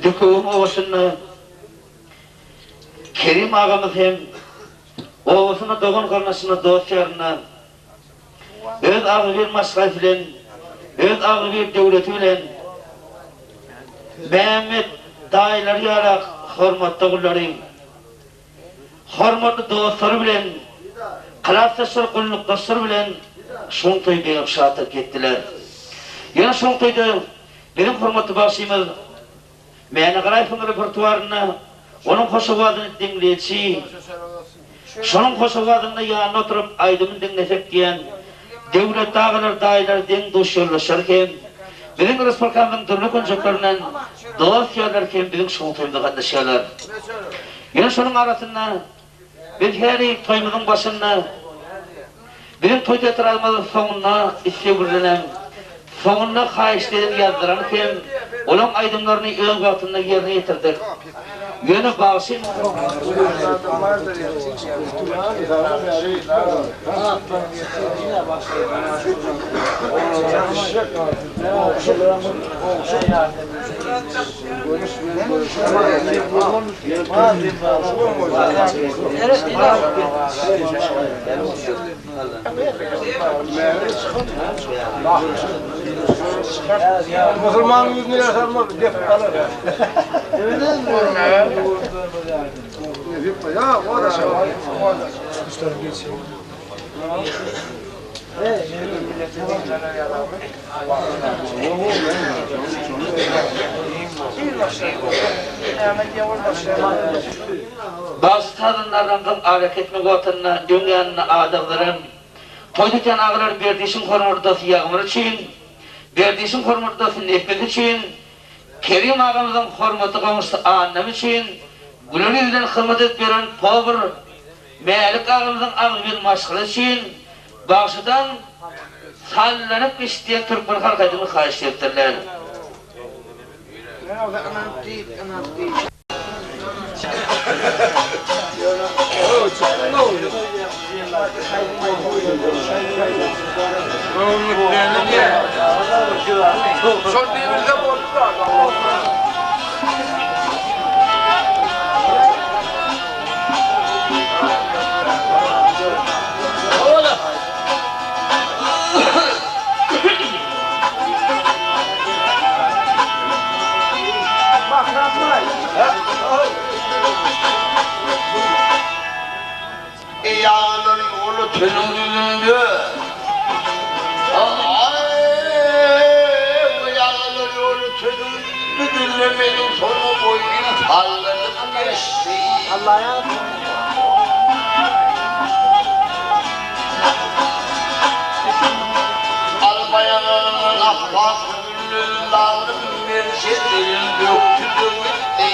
Dökewiň obasynda Kerim agamyz hem obasynda dogan-garyndaşyna, dost-ýaryna öz agzybir maşgalasy bilen, öz agzybir döwleti bilen Mämmet daýylary ýalak hormatly ogullary, hormatly dostlary bilen, klasdaşlary, gullukdaşlary bilen şoň toýy begenip şatlyk etdiler. Ýöne şoň toýda biziň hormatly bagşymyz Mäne Garaýewiň repertuarynda onuň hoş owazyny diňleýji, şonuň hoş owazynda ýanynda oturyp aýdymyny diňlesek diýen Döwletli agalar, daýylar, deň-duş ýoldaşlar hem, biziň respublikamyzyň dürli künjeklerinden dost-ýarlar hem biziň şoň toýumyza gatnaşýarlar. Ýöne şonuň arasynda Biz häli toýumyzyň başynda, biziň toý tetralymyz soňunda isleg bildirenem, soňunda haýyşt eden ýazdyran hem olaň aýdymlaryny öz wagtynda ýerine ýetirdik. Ýöne bagşy. Musulmanyň ýüzüne ýaşarmaz, depip alar. Bagşy sazandardan gyz arakesme wagtynda öň ýanynda adagdyran, toý tutýan agalar Berdişiň hormatdasy Ýagmyr üçin, Berdişiň hormatdasy Nepes üçin, Kerim agamyzyň hormatly goňşusy Annam üçin, güler ýüz bilen hyzmat edip ýören powar Mälik agamyzyň agzybir maşgalasy üçin bagşydan Sallanyp geç diýen türkmen halk aýdymyny haýyşt edipdirler. Ýagylar ýoly tölüň ýüzünde. Ýagylar ýoly tölüň ýüzünde meniň sona boýun sallanyp geçdi. Almaýaňyň akpak gülleri lagym merjenlerim dökdi döwütdi.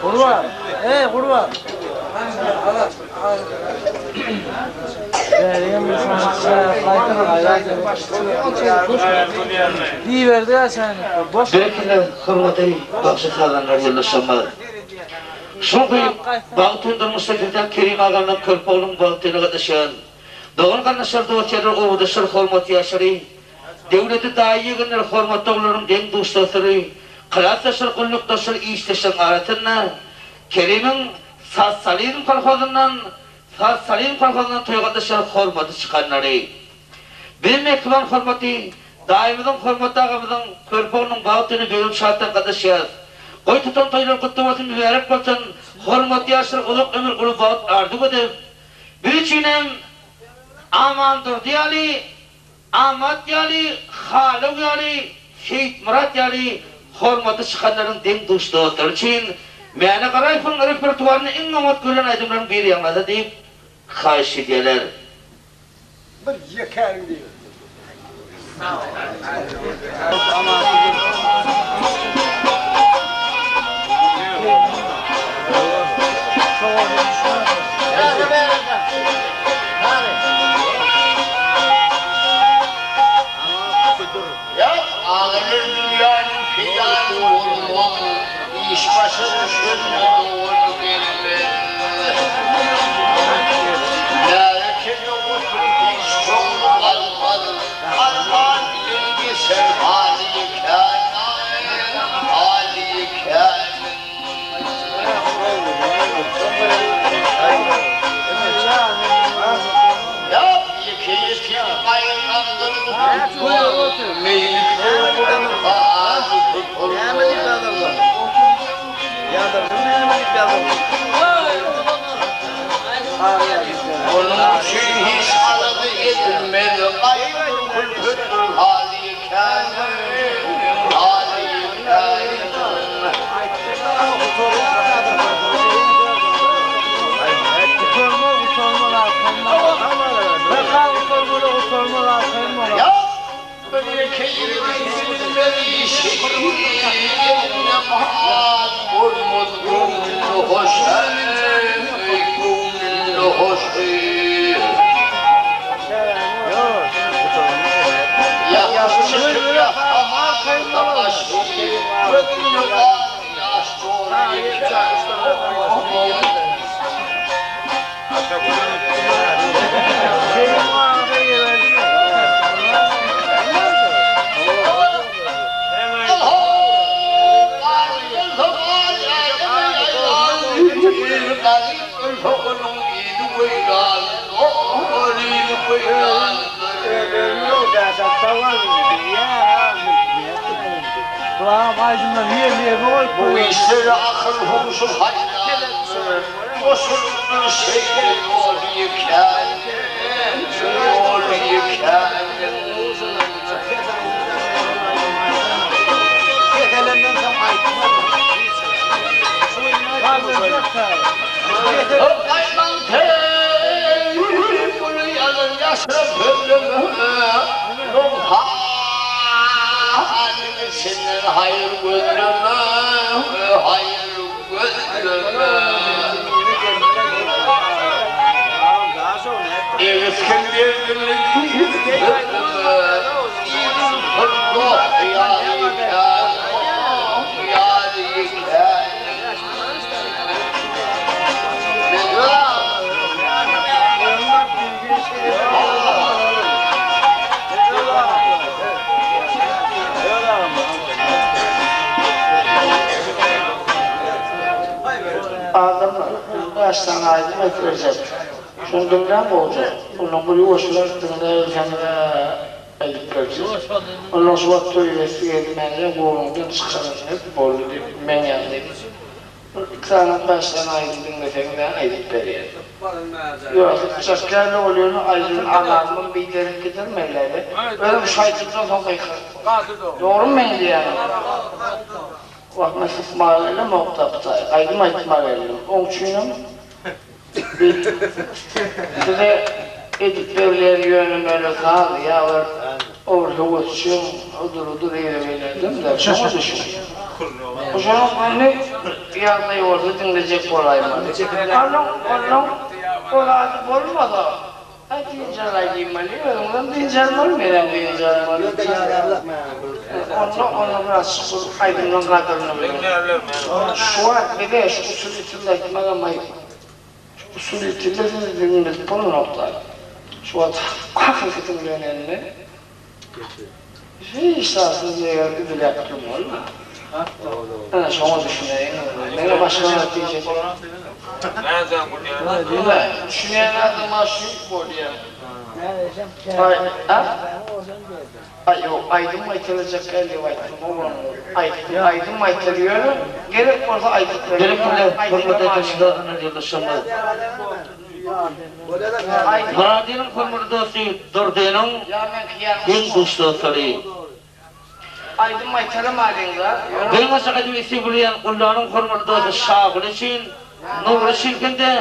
Gurban. Ey Gurban. Diýiberdi ya sen. Boş. Berekella hormatly bagşy sazandalar ýoldaşlarymyz. Şoňky bagtly durmuşda sizden Kerim aganyň körpe oglunyň bagtyna gatnaşýan dogan garyndaşlar dost ýarlar obadaşlar hormatly ýaşlary döwletli daýy ýegenler hormatly ogullaryň deň duşdaşlary klasdaşlar gullukdaşlar işdeşleriň arasynda Kerimiň Sosializm kolhozyndan Sosializm kolhozyndan toýa gatnaşýan hormatly çykanlary. Biziň mähriban hormatly daýymyzyň hormatly agamyzyň körpe oglunyň bagt güni Begim şatdan gatnaşýarys. Goý tutan toýlar gutly bolsun mübärek bolsun hormatly ýaşlar uzak ömür uly bagt arzuw edip biz üçinem Amandurdy ýaly Amat ýaly Halow ýaly Seýitmyrat ýaly hormatly çykanlaryň deň duş dostlary üçin Mäne Garaýewiň repertuarynda iň oňat görlen aýdymlaryň biri ýaňlasa diýip haýyş edýärler. Bir ýekäriň diýip. Ýa agyryr dünýäniň peýdasy bolmaz, Iş başa düşende dogany gelmez. Märekede oturyp hiç köňli galmaz, Arman bilen geçer halyýy kämil, halyýy kämil. Ýa ýeke ýetim gaýylandan gutulmaz, Meýli köwden has tutulmaz. Onuň üçin hiç alada edilmez, Gaýgydyr külpetdir halyýy kämil, halyýy kämil. Ýa bir ýeke ýigidiň bilinmez işi, Elinde mal bolmaz göwnüne hoş, eý, göwnüne hoş. Ýatyp ýatamazda başy, Gözünde gan ýaş doly ýeke. Bu işlere akyl huşy haýran, Goşuldy şeýle ýol ýekän, ýol ýekän. Gaýman teý, güli ýalan ýaşyryp sözleme, Ruhanyň içinden haýyr gözleme, haýyr gözleme. Adamlar, bäş sany aýdym aýdyp berjek. Şony diňläň gowja. Ondan bir ýuwaşrak diňläbilseňiz-ä aýdyp berjek. Ondan şu wagt toý edesi geldi mende göwnüňden çykaranyňyz boldy diýip meň ýanymda bir iki sany bäş sany aýdym diňleseňiz-ä aýdyp berýän. Ýok, sypjak däl ol ýöne aýdym aňamyň biderek gidirmeli-dä. Özüm şu aýdymdan soň gykyryp. Dogrymy meň diýýänim? Wah men sypmaga gelemok tapdaý, aýdym aýtmaga geldim. Oň üçinem bir size edip berilýän ýöne-möne saz ýa bir o bir höwesjeň odur-budur eýle-beýle däl, şoňa düşün. Şonuň indi ýagdaýy bolsa diňlejek bolaýmaly. Onuň onuň o zady bolmasa, Aý dynç alaý diýmeli, özüňizem dynç almaly, menem dynç almaly. Onda onda biraz şükür aýdymlaň gadyryny bilen. Şu wagt bize şu usuly tilde aýtmagam aýyp. Şu usuly tilde sizi diňledip bolanokda. Şu wagt hakyky diňlenende hiç zatsyz eger üzüläp durmaly-da. Ana şoňa düşünäýiň. Meňe başga zat diýjek. Ine, düşünýän adama şu bolýa. Aý, a? Aý, ýok, aýdym aýtylajak däl diýip aýtdym, oglanlar. Aýtdym, aýdym aýtyl, ýöne gerek bolsa aýdyp bererin. Gerek bolsa, hormatly aýdymçylarymyz ýoldaşlarymyz. Myradynyň hormatly dosty Durdynyň deň-duş dostlary. Aýdym aýtalym alyňda. Biziň aşak aýdym isleg bilýän Gullanyň hormatly dosty Şaguly üçin, Nury üçin hem-de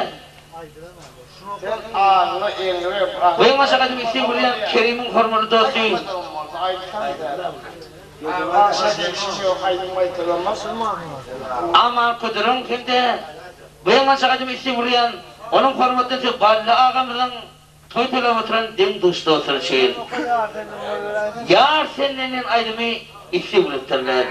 Biziň aşak aýdym isleg bilýän Kerimiň hormatly dosty Aman Kuduryň hem-de Biziň aşak aýdym isleg bilýän onuň hormatly dosty Bally agamyzyň Toý toýlap oturan deň-duş dostlary üçin Ýar senden diýen aýdymy isleg bilipdirler.